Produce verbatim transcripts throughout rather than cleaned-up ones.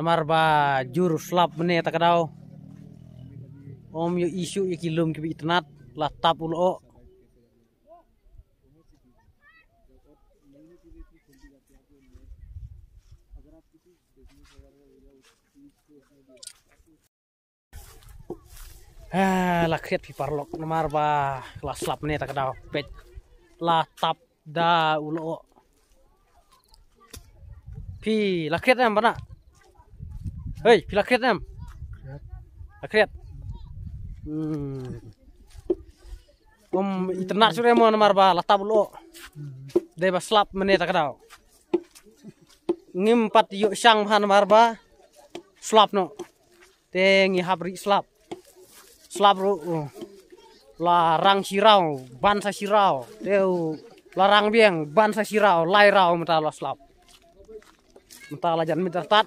Namar ba jur slap mynne ta ka daw. Ym ïohi shuh ïa ki lum kiba itynnat, la tap u lyoh. Ah, la khriat phi paralok namar ba la slap mynne ta ka daw, peit. La tap da u lyoh. Phi la khriat em bana? Hei, phi la khriat em? La khriat. Hmm. Ym itynnat shuh re mo namar ba la tap u lyoh. Dei ba slap mynne ta ka daw. Ngim pat ïoh shang bha namar ba slap noh. Te ngi hap rieh slap. Slap ruh, uh, la rang shi raw, ban sa shi raw. Te, uh, la rang biang, ban sa shi raw, lai raw mynta la slap. Mynta la jan miet artat.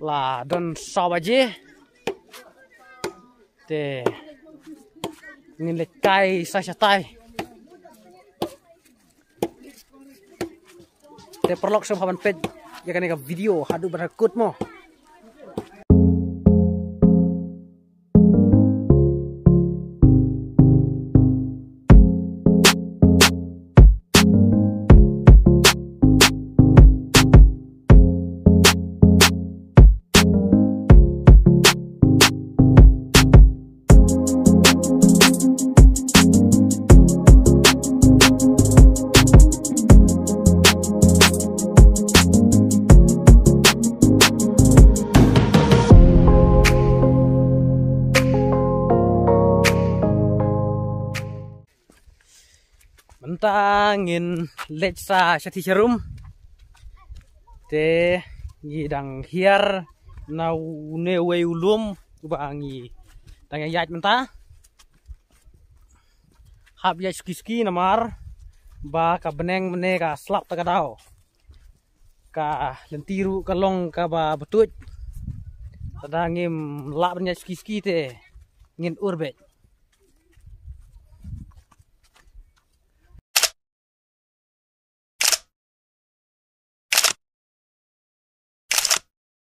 La don saw baje. Te ngin leit kai sa shatai. Te paralok sngewbha ban peit ïa kane ka video haduh ban kut mo. Mynta ngin leit sa shathie sharum. Te ngi dang hiar na une uwei u lum uba ngi dang ïaid mynta. Hap ïaid suki suki namar ba ka bneng mynne ka slap ta ka daw. Ka lynti ruh ka long kaba btuid. Lada ngim lah ban ïaid suki suki te ngin ur beit.